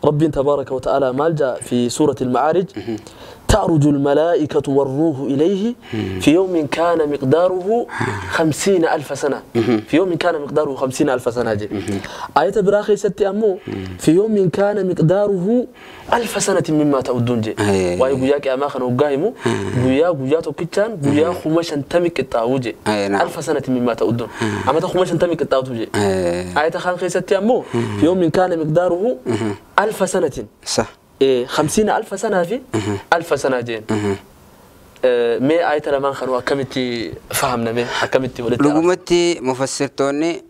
ربي تبارك وتعالى مالجا في سورة المعارج تعرج الملائكة والروح إليه في يوم كان مقداره 50,000 سنة. في يوم كان مقداره 50,000 سنة جي. آية براخي ستي أمو في يوم كان مقداره 1000 سنة مما تعدون جي. واي قياك يا ماخن وقايمو قيا قيا توكيتشان قيا خمشن تمك التاوجي 1000 سنة مما تعدون. أما تخمشن تمك التاوجي. آية خان خي ستي أمو في يوم كان مقداره 1000 سنة. صح. 50,000 سنة في 1000 سنة جين. ما آية لما خنوا كمتي فهمنا ما كمتي ولدت. لقمتي مفسرتوني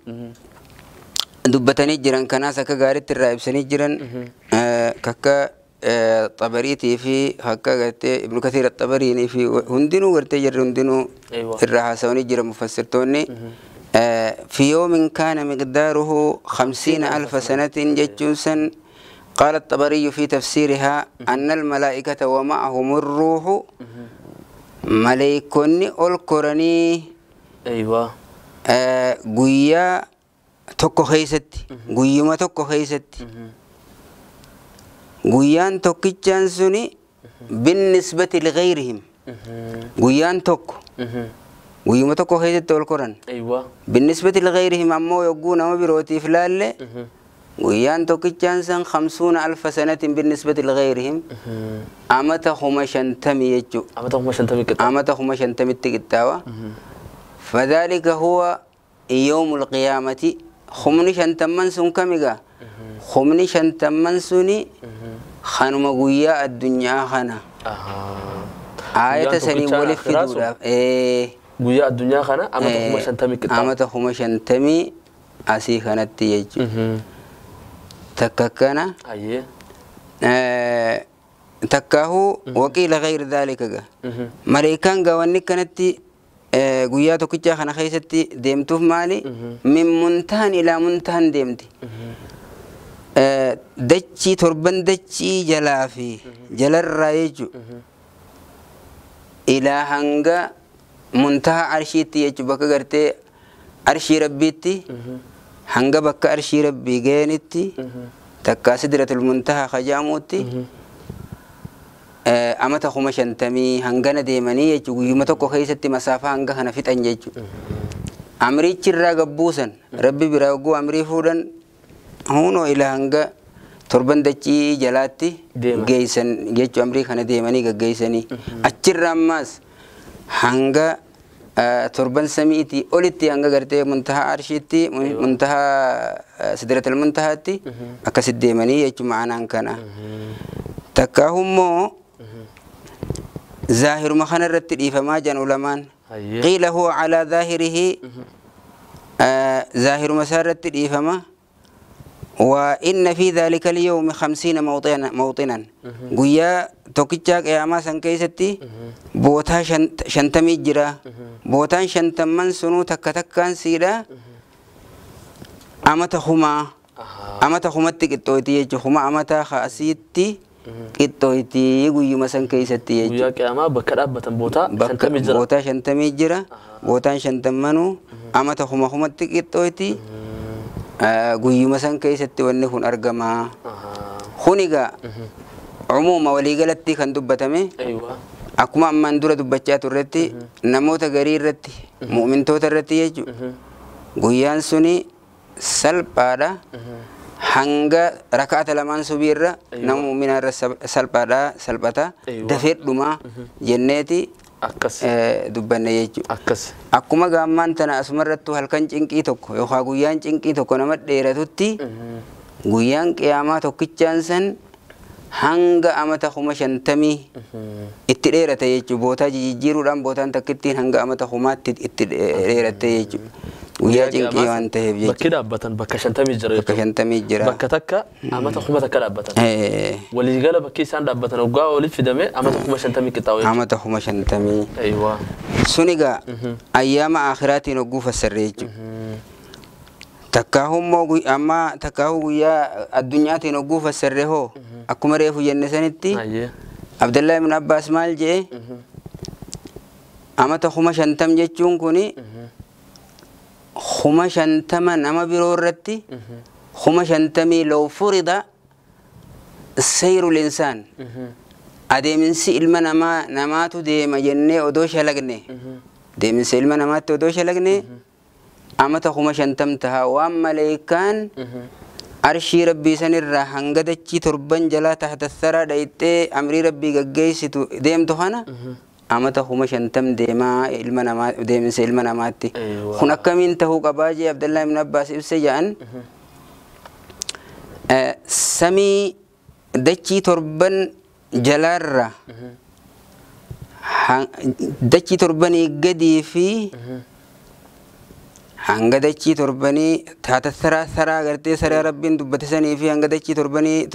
دبتني جران كناسة كغارت الرائب سني جران كك طبريتي في هكا قلت ابن كثير الطبريني في هندنو ورتي جر هندنو. أيوة. الراحة سوني جران مفسرتوني في يوم كان مقداره 50,000 سنة جتشوسا. قال الطبري في تفسيرها أن الملائكة ومعهم الروح ملائكني القرني. أيوة. قويا توكو خيستي قويما توكو خيستي قويان توكي سوني بالنسبة لغيرهم قويان توكو قويما توكو خيستي القرن. أيوة. بالنسبة لغيرهم أمو يقون أمو بروتي فلالي ويان توكيتشان سن 50,000 سنة بالنسبة لغيرهم. أمتا خمشنتمي يجو. أمتا خمشنتمي كتاوة. أمتا خمشنتمي تكتاوة. فذلك هو يوم القيامة. خمني شنتمن سن كميغا. خمني شنتمن سني خانم قويا الدنيا خانا. آية سني ولف دولا. إيه. قويا الدنيا خانا أمتا خمشنتمي كتاوة. أمتا خمشنتمي أسي خانتي يجو. تككنا. أيه. تكاهو وقيل غير ذلك. مريكان قواني كانت قوياتو كتشا خنا خيستي ديمتوف مالي من منتهن إلى منتهن ديمتي. دتشي تربن دتشي جلافي جل الرايجو إلى هنگا منتهى عرشيتي يجو بكا قرتي عرشي ربيتي hanga bakka arshii rabbii geenetti takka sidratul muntaha khajaamutti amata 50 hangana deemanii jechuun guyyuma tokko keessatti masaafaa hanga kana fixan jechuudha. Amrichi irraa gabbuusan rabbi biraa oguu amrii fuudhan hunoo ila hanga torban dachii jalaatti geessan jechuun amrii kana deemanii gaggeessanii achirra ammaas hanga torban samiitii olitti hanga gartee muntaha arshiitti muntaha sidratul muntahaatti akkasit deemanii jechuun ma'anaan kana. Takkaahummoo zaahiruma kana irratti dhiifamaa jiran ulamaan. Qiila huwa calaa zaahirihi zaahiruma isaa irratti dhiifama. وإن في ذلك اليوم 50 موطنا قويا توكيتشا قياما سنكيستي بوتا شنتمي جرا بوتان شنتمن سنو تكتكان سيدا أمتا خما أمتا خما تكتويتي خما أمتا خاسيتي كتويتي قويا ما سنكيستي قويا قياما بكر أبتن بوتا شنتمي جرا بوتا شنتمي جرا بوتان شنتمنو أمتا خما خما تكتويتي guyyuma san keessatti wanni kun argama. Kunigaa umuma waliigalatti kan dubbatame akkuma ammaan dura dubbachaa turretti namoota garii irratti mu'mintoota irratti jechuudha. Guyyaan suni salphaadha. Hanga rakaata lamaan subii irra nama mu'minaa irra salphaadha salphata dafee dhuma jenneeti akkas dubbanne jechuudha. Akkas. Akkuma gaammaan tana asumarrattuu halkan cinqii tokko yookaan guyyaan cinqii tokko nama dheeratutti guyyaan qiyaamaa tokkichaan san hanga amata 50,000 itti dheerate jechuudha. Bootaa jijjiiruudhaan bootaan takkittiin hanga amata 10,000tti itti dheerate jechuudha. Guyyaa cinqii waan ta'eef jechuudha. Bakki dhaabbatan bakka 50 jira jechuudha. Bakka 50 jira. Bakka takka amata 10,000 takka dhaabbatan. Waliigala bakki isaan dhaabbatan waggaa walitti fidame amata 50,000 qixxaawu jechuudha. Amata 50,000. Aywa. Sun egaa ayyaama aakhiraatiin hogguu fassarre jechuudha. Takkaahummoo amma takkaahuu guyyaa addunyaatiin hogguu fassarre hoo akkuma reefu jenne sanitti Abdallaa ibn Abbaas maal jedhe amata 50,000 jechuun kuni 50,000 nama biroo irratti 50,000 law furida Seyrul insaan adeeminsi ilma namaa namaatu deema jennee odoo shalagne deeminsa ilma namaatti odoo shalagne amata 50,000 taha waan maleekaan arshii rabbii sanirraa hanga dachii torban jalaa tahta saraa dhayxee amrii rabbii gaggeessitu deemtu kana amata 50,000 deemaa ilma namaa deeminsa ilma namaatti. Kun akkamiin tahuu qabaa jee Abdallaa ibn Abbaas ibse jedhan samii dachii torban jalaarra dachii torbanii gadii fi hanga dachii torbanii taata saraa saraa gartee saraa rabbiin dubbate sanii fi hanga dachii torbanii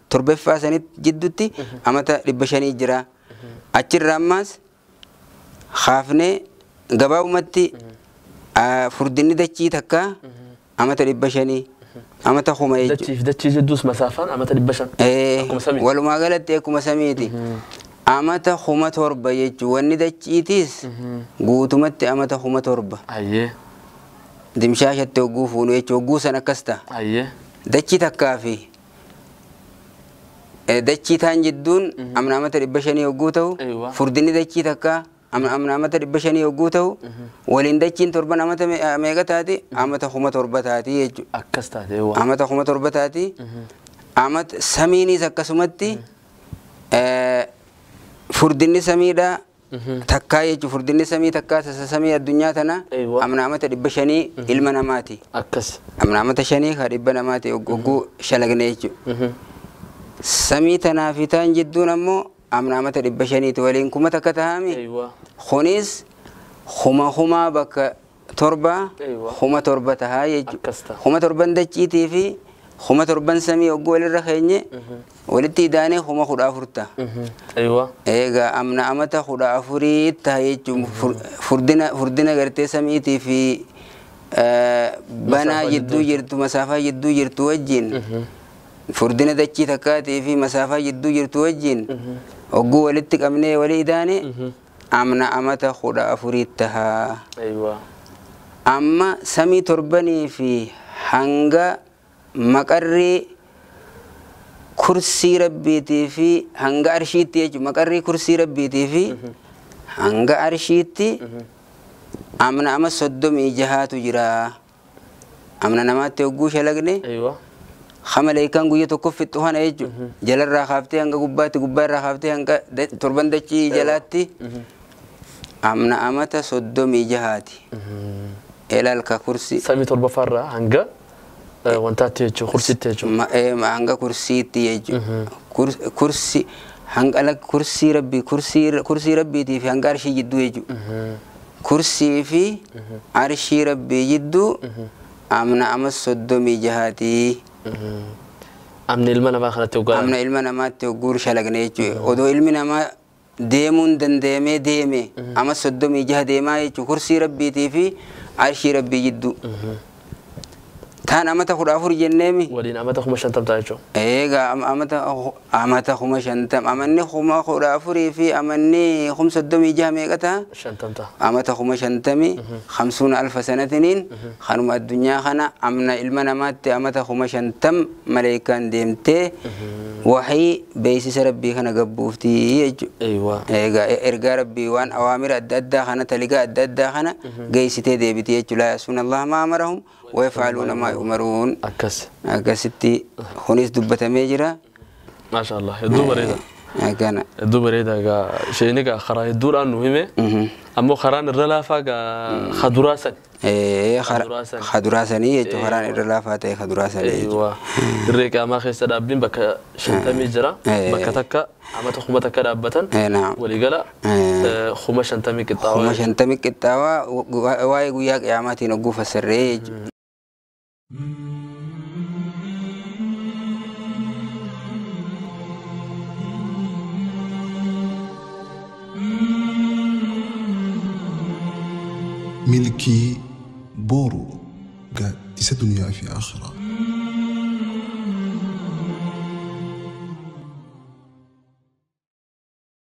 torbaffaa sanitti jidduutti amata 500 jira. Achirra ammas kaafnee gabaabumatti furdinni dachii takka amata 500 amata 1000 jechuudha. Dachii fi dachii jidduus masaafaan amata 500. Akkuma samiiti. Walumaa galatti akkuma samiiti. Amata 7,000 jechuudha. Wanni dachiitis guutumatti amata 7,000. Ayyee. Dimshaashatti hogguu fuunu jechuudha. Hogguu san akkas ta'a. Ayyee. Dachii takkaa fi dachii taan jidduun amna amata 500 hogguu ta'u furdinni dachii takkaa amna amata 500 hogguu ta'u waliin dachiin torban amata meeqa taati? Amata 7,000 taati jechuudha. Akkas taate. Amata 7,000 taati. Amata samiinis akkasumatti furdinni samiidha takkaa jechuudha. Furdinni samii takkaa sasa samii addunyaa tana amna amata 500 ilma namaati. Akkas. Amna amata 5 ka dhibba namaati hogguu shalagne jechuudha. Samii tanaa fi taan jidduun ammoo amna amata 500 waliin 1000 tahaami. Kunis 10,000 bakka torba 7,000 tahaa jechuudha. 7,000 dachiitii fi 7,000 samii hogguu walirra keenye walitti idaanee 14,000 ta'a. Egaa amna amata 14 taha jechuun furdina gartee samiitii fi banaa jidduu jirtu masaafaa jidduu jirtu wajjin furdina dachii takkaatii fi masaafaa jidduu jirtu wajjin hogguu walitti qabnee walii idaane amna amata 14 taha. Amma samii torbanii fi hanga maqarrii kursii rabbiitii fi hanga arshiitti jechuudha. Maqarrii kursii rabbiitii fi hanga arshiitti amna ama 36tu jira. Amna namaatti hogguu shalagne maleekaan guyya tokko fixxu kana jechuudha. Jalarraa kaaftee hanga gubbaatti gubbaarraa kaaftee hanga torban dachii jalaatti amna amata 36ti. Ilaalka kursii. Samii torbaffaarraa hanga wantaatti jechuudha kursiitti jechuudha. Hanga kursiitti jechuudha. Kursi hanga kursii rabbii kursii rabbiitii fi hanga arshii jidduu jechuudha. Kursii fi arshii rabbii jidduu amna ama 36ti. Amni ilma namaa kanatti hoggaa. Amna ilma namaatti hogguu shalagne jechuudha. Odoo ilmi namaa deemuun danda'amee deeme ama 36 deemaa jechuudha. Kursii rabbiitii fi arshii rabbii jidduu. Taan amata 14 jenneemi. Waliin amata 50,000 ta'a jechuudha. Egaa amata 50,000 amanni 14,000 fi amanni 36 meeqa ta'a? 50 ta'a. Amata 50,000 50,000 sanatiniin kanuma addunyaa kana amna ilma namaatti amata 50,000 maleekaan deemtee waxii beeksisa rabbii kana gabbuufti jechuudha. Egaa ergaa rabbii waan awaamira adda addaa kana taligaa adda addaa kana geessitee deebiti jechuudha. Laa ya'suuna Allaha maa amarahum ويفعلون ما يؤمرون. أكس. أكستي خنيس دبته ميجرا. ما شاء الله يدو بريدة. أكنا. يدو بريدة كا شيء نيجا خرا يدور عنه همه. أما خران الرلافة كا خدراسن. إيه خدراسني يجو خران الرلافة تي خدراسني. أيوة. الرجال ما خيس دابين بك شنطة ميجرا. بك تكا أما تخومة تكا دابتن. نعم. وليجلا خومة شنطة ميكتاوا. خومة شنطة ميكتاوا واي وياك يا ماتي نقوف السريج. ملكي بورو قد دنيا في آخرة.